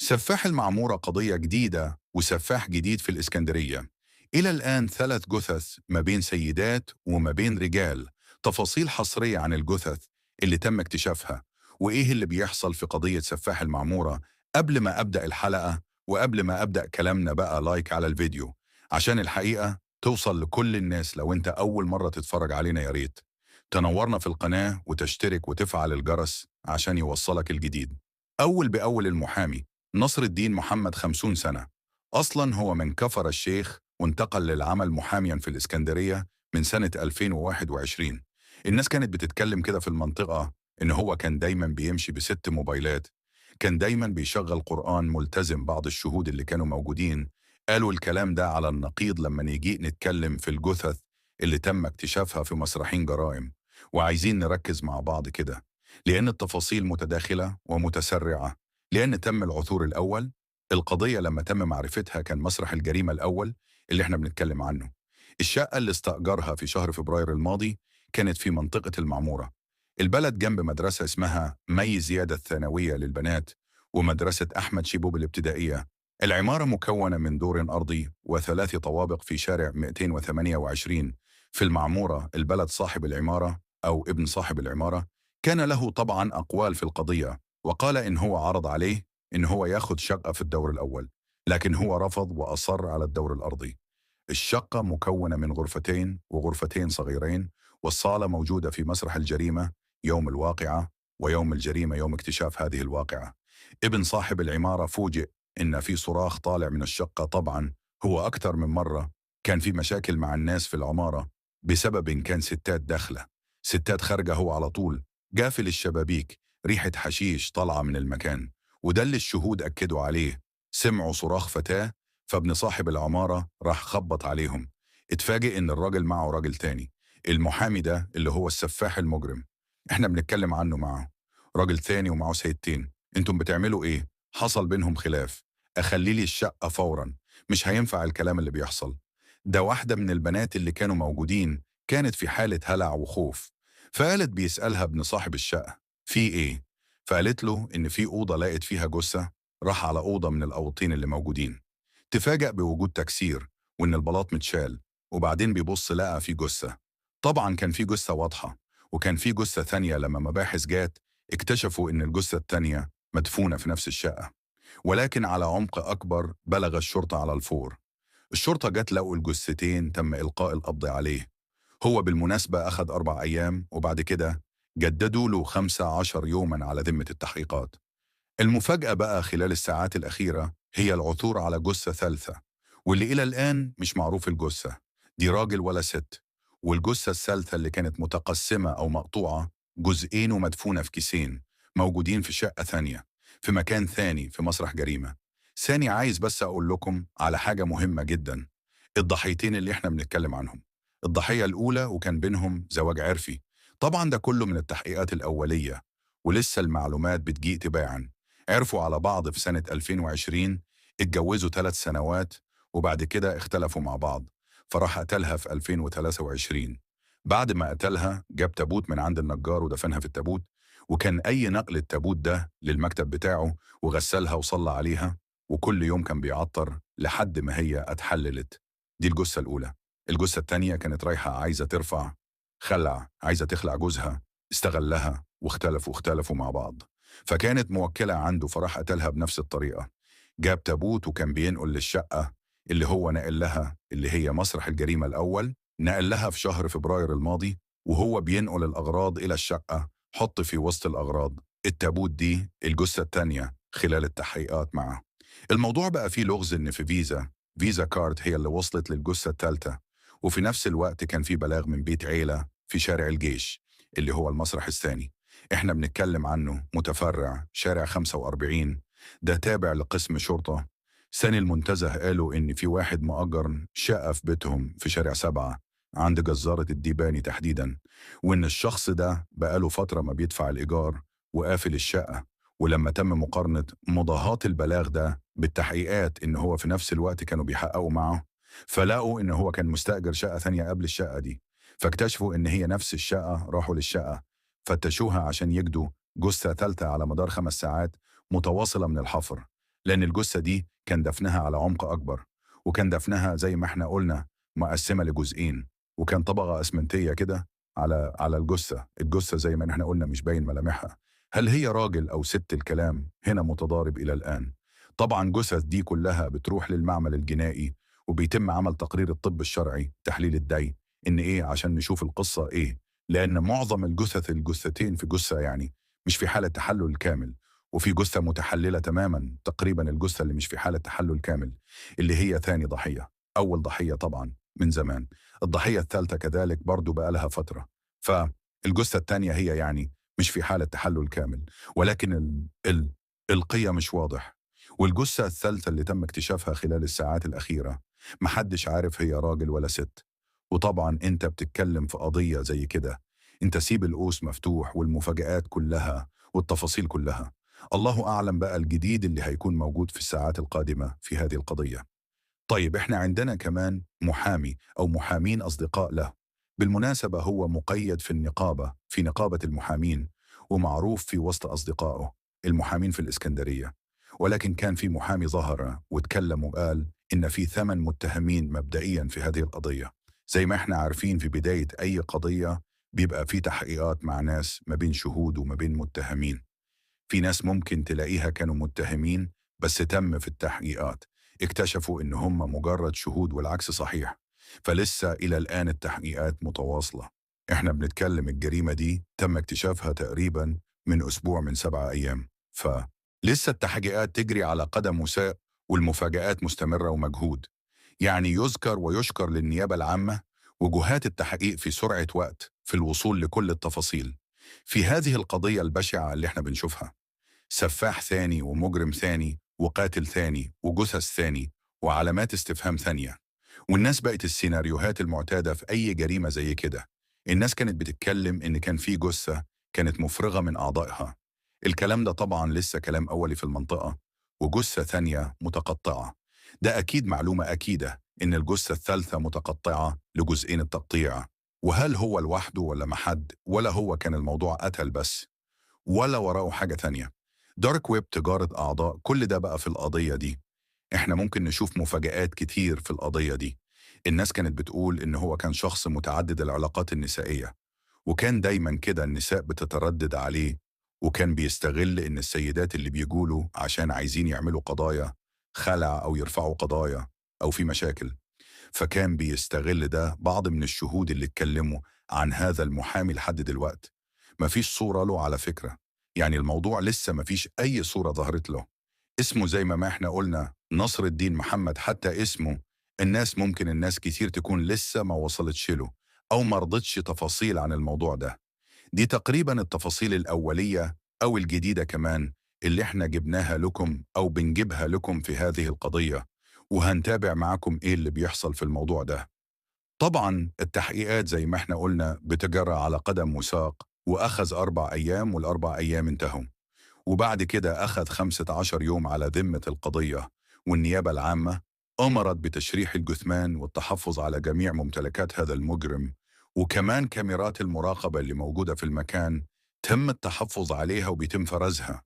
سفاح المعمورة قضية جديدة وسفاح جديد في الإسكندرية. إلى الآن 3 جثث ما بين سيدات وما بين رجال. تفاصيل حصرية عن الجثث اللي تم اكتشافها وإيه اللي بيحصل في قضية سفاح المعمورة. قبل ما أبدأ الحلقة وقبل ما أبدأ كلامنا بقى لايك على الفيديو عشان الحقيقة توصل لكل الناس. لو أنت أول مرة تتفرج علينا يا ريت تنورنا في القناة وتشترك وتفعل الجرس عشان يوصلك الجديد أول بأول. المحامي نصر الدين محمد 50 سنة، أصلا هو من كفر الشيخ وانتقل للعمل محاميا في الإسكندرية من سنة 2021. الناس كانت بتتكلم كده في المنطقة إن هو كان دايما بيمشي ب6 موبايلات، كان دايما بيشغل قرآن ملتزم. بعض الشهود اللي كانوا موجودين قالوا الكلام ده على النقيض لما نيجي نتكلم في الجثث اللي تم اكتشافها في مسرحين جرائم، وعايزين نركز مع بعض كده لأن التفاصيل متداخلة ومتسرعة. لأن تم العثور الأول، القضية لما تم معرفتها كان مسرح الجريمة الأول اللي احنا بنتكلم عنه. الشقة اللي استأجرها في شهر فبراير الماضي كانت في منطقة المعمورة، البلد جنب مدرسة اسمها مي زيادة الثانوية للبنات ومدرسة أحمد شيبوب الابتدائية. العمارة مكونة من دور أرضي و3 طوابق في شارع 228 في المعمورة البلد. صاحب العمارة أو ابن صاحب العمارة كان له طبعا أقوال في القضية، وقال إن هو عرض عليه إن هو ياخد شقة في الدور الأول، لكن هو رفض وأصر على الدور الأرضي. الشقة مكونة من غرفتين وغرفتين صغيرين، والصالة موجودة في مسرح الجريمة يوم الواقعة ويوم الجريمة يوم اكتشاف هذه الواقعة. ابن صاحب العمارة فوجئ إن في صراخ طالع من الشقة. طبعا هو أكثر من مرة كان في مشاكل مع الناس في العمارة بسبب إن كان ستات داخلة ستات خارجة، هو على طول قافل الشبابيك، ريحة حشيش طالعة من المكان، وده اللي الشهود أكدوا عليه. سمعوا صراخ فتاة، فابن صاحب العمارة راح خبط عليهم، اتفاجئ إن الراجل معه راجل تاني، المحامي ده اللي هو السفاح المجرم احنا بنتكلم عنه، معه راجل تاني ومعه سيدتين. انتم بتعملوا ايه؟ حصل بينهم خلاف، اخلي لي الشقة فورا، مش هينفع الكلام اللي بيحصل ده. واحدة من البنات اللي كانوا موجودين كانت في حالة هلع وخوف، فقالت بيسألها ابن صاحب الشقة في ايه؟ فقالت له ان في أوضة لقت فيها جثة. راح على أوضة من الأوضتين اللي موجودين، تفاجأ بوجود تكسير وإن البلاط متشال، وبعدين بيبص لقى في جثة. طبعا كان في جثة واضحة، وكان في جثة ثانية. لما مباحث جات اكتشفوا إن الجثة الثانية مدفونة في نفس الشقة، ولكن على عمق أكبر. بلغ الشرطة على الفور. الشرطة جت لقوا الجثتين، تم إلقاء القبض عليه. هو بالمناسبة أخذ 4 أيام وبعد كده جددوا له 15 يوما على ذمة التحقيقات. المفاجأة بقى خلال الساعات الأخيرة هي العثور على جثة ثالثة، واللي إلى الآن مش معروف الجثة دي راجل ولا ست. والجثة الثالثة اللي كانت متقسمة أو مقطوعة جزئين ومدفونة في كيسين موجودين في شقة ثانية في مكان ثاني في مسرح جريمة ثاني. عايز بس أقول لكم على حاجة مهمة جدا. الضحيتين اللي احنا بنتكلم عنهم، الضحية الأولى وكان بينهم زواج عرفي، طبعا ده كله من التحقيقات الأولية ولسه المعلومات بتجيء تباعا. عرفوا على بعض في سنة 2020، اتجوزوا 3 سنوات وبعد كده اختلفوا مع بعض، فراح قتلها في 2023. بعد ما قتلها جاب تابوت من عند النجار ودفنها في التابوت، وكان أي نقل التابوت ده للمكتب بتاعه وغسلها وصلى عليها، وكل يوم كان بيعطر لحد ما هي اتحللت. دي الجثة الأولى. الجثة الثانية كانت رايحة عايزة ترفع خلع، عايزة تخلع جوزها، استغلها واختلفوا مع بعض، فكانت موكلة عنده، فراح قتلها بنفس الطريقة. جاب تابوت وكان بينقل للشقة اللي هو نقل لها اللي هي مسرح الجريمة الأول، نقل لها في شهر فبراير الماضي. وهو بينقل الأغراض إلى الشقة حط في وسط الأغراض التابوت دي الجثة الثانية. خلال التحقيقات معه الموضوع بقى فيه لغز إن في فيزا كارد هي اللي وصلت للجثة الثالثة، وفي نفس الوقت كان في بلاغ من بيت عيلة في شارع الجيش اللي هو المسرح الثاني احنا بنتكلم عنه، متفرع شارع 45، ده تابع لقسم شرطة ثاني المنتزه. قالوا إن في واحد مؤجر شقة في بيتهم في شارع 7 عند جزارة الديباني تحديدا، وإن الشخص ده بقاله فترة ما بيدفع الإيجار وقافل الشقة. ولما تم مقارنة مضاهات البلاغ ده بالتحقيقات إن هو في نفس الوقت كانوا بيحققوا معه، فلقوا إن هو كان مستأجر شقة ثانية قبل الشقة دي، فاكتشفوا إن هي نفس الشقة. راحوا للشقة فتشوها عشان يجدوا جثة ثالثة على مدار 5 ساعات متواصلة من الحفر، لأن الجثة دي كان دفنها على عمق أكبر، وكان دفنها زي ما احنا قلنا مقسمة لجزئين، وكان طبقة أسمنتية كده على الجثة. الجثة زي ما احنا قلنا مش باين ملامحها، هل هي راجل أو ست؟ الكلام هنا متضارب إلى الآن. طبعا جثث دي كلها بتروح للمعمل الجنائي، وبيتم عمل تقرير الطب الشرعي تحليل الدي إن إيه عشان نشوف القصة إيه، لأن معظم الجثث الجثتين في جثة يعني مش في حالة تحلل كامل، وفي جثة متحللة تماما تقريبا. الجثة اللي مش في حالة تحلل كامل اللي هي ثاني ضحية، أول ضحية طبعا من زمان، الضحية الثالثة كذلك برضو بقى لها فترة. فالجثة الثانية هي يعني مش في حالة تحلل كامل، ولكن القية مش واضح. والجثة الثالثة اللي تم اكتشافها خلال الساعات الأخيرة محدش عارف هي راجل ولا ست. وطبعا انت بتتكلم في قضية زي كده، انت سيب القوس مفتوح والمفاجآت كلها والتفاصيل كلها. الله أعلم بقى الجديد اللي هيكون موجود في الساعات القادمة في هذه القضية. طيب احنا عندنا كمان محامي أو محامين أصدقاء له، بالمناسبة هو مقيد في النقابة، في نقابة المحامين، ومعروف في وسط أصدقائه المحامين في الإسكندرية. ولكن كان في محامي ظهر واتكلم وقال إن في 8 متهمين مبدئيا في هذه القضية. زي ما احنا عارفين في بداية أي قضية بيبقى في تحقيقات مع ناس ما بين شهود وما بين متهمين. في ناس ممكن تلاقيها كانوا متهمين بس تم في التحقيقات اكتشفوا إن هم مجرد شهود والعكس صحيح. فلسه إلى الآن التحقيقات متواصلة. احنا بنتكلم الجريمة دي تم اكتشافها تقريبا من أسبوع، من 7 أيام، فلسه التحقيقات تجري على قدم وساق، والمفاجآت مستمرة ومجهود. يعني يذكر ويشكر للنيابة العامة وجهات التحقيق في سرعة وقت في الوصول لكل التفاصيل في هذه القضية البشعة اللي احنا بنشوفها. سفاح ثاني ومجرم ثاني وقاتل ثاني وجثث ثاني وعلامات استفهام ثانية. والناس بقت السيناريوهات المعتادة في أي جريمة زي كده. الناس كانت بتتكلم إن كان في جثة كانت مفرغة من أعضائها. الكلام ده طبعا لسه كلام أولي في المنطقة، وجثة ثانية متقطعة. ده أكيد معلومة أكيدة إن الجثة الثالثة متقطعة لجزئين التقطيع. وهل هو لوحده ولا مع حد، ولا هو كان الموضوع قتل بس، ولا وراه حاجة ثانية؟ دارك ويب، تجارة أعضاء، كل ده بقى في القضية دي. احنا ممكن نشوف مفاجآت كتير في القضية دي. الناس كانت بتقول إن هو كان شخص متعدد العلاقات النسائية، وكان دايما كده النساء بتتردد عليه، وكان بيستغل إن السيدات اللي بيجوله عشان عايزين يعملوا قضايا خلع أو يرفعوا قضايا أو في مشاكل، فكان بيستغل ده. بعض من الشهود اللي اتكلموا عن هذا المحامي لحد دلوقت مفيش صورة له على فكرة، يعني الموضوع لسه مفيش أي صورة ظهرت له. اسمه زي ما احنا قلنا نصر الدين محمد، حتى اسمه الناس ممكن الناس كتير تكون لسه ما وصلتش له أو ما رضتش تفاصيل عن الموضوع ده. دي تقريبا التفاصيل الأولية أو الجديدة كمان اللي احنا جبناها لكم أو بنجيبها لكم في هذه القضية، وهنتابع معكم إيه اللي بيحصل في الموضوع ده. طبعا التحقيقات زي ما احنا قلنا بتجرى على قدم وساق، وأخذ 4 أيام، وال4 أيام انتهوا، وبعد كده أخذ 15 يوم على ذمة القضية. والنيابة العامة أمرت بتشريح الجثمان والتحفظ على جميع ممتلكات هذا المجرم، وكمان كاميرات المراقبة اللي موجودة في المكان تم التحفظ عليها وبيتم فرزها.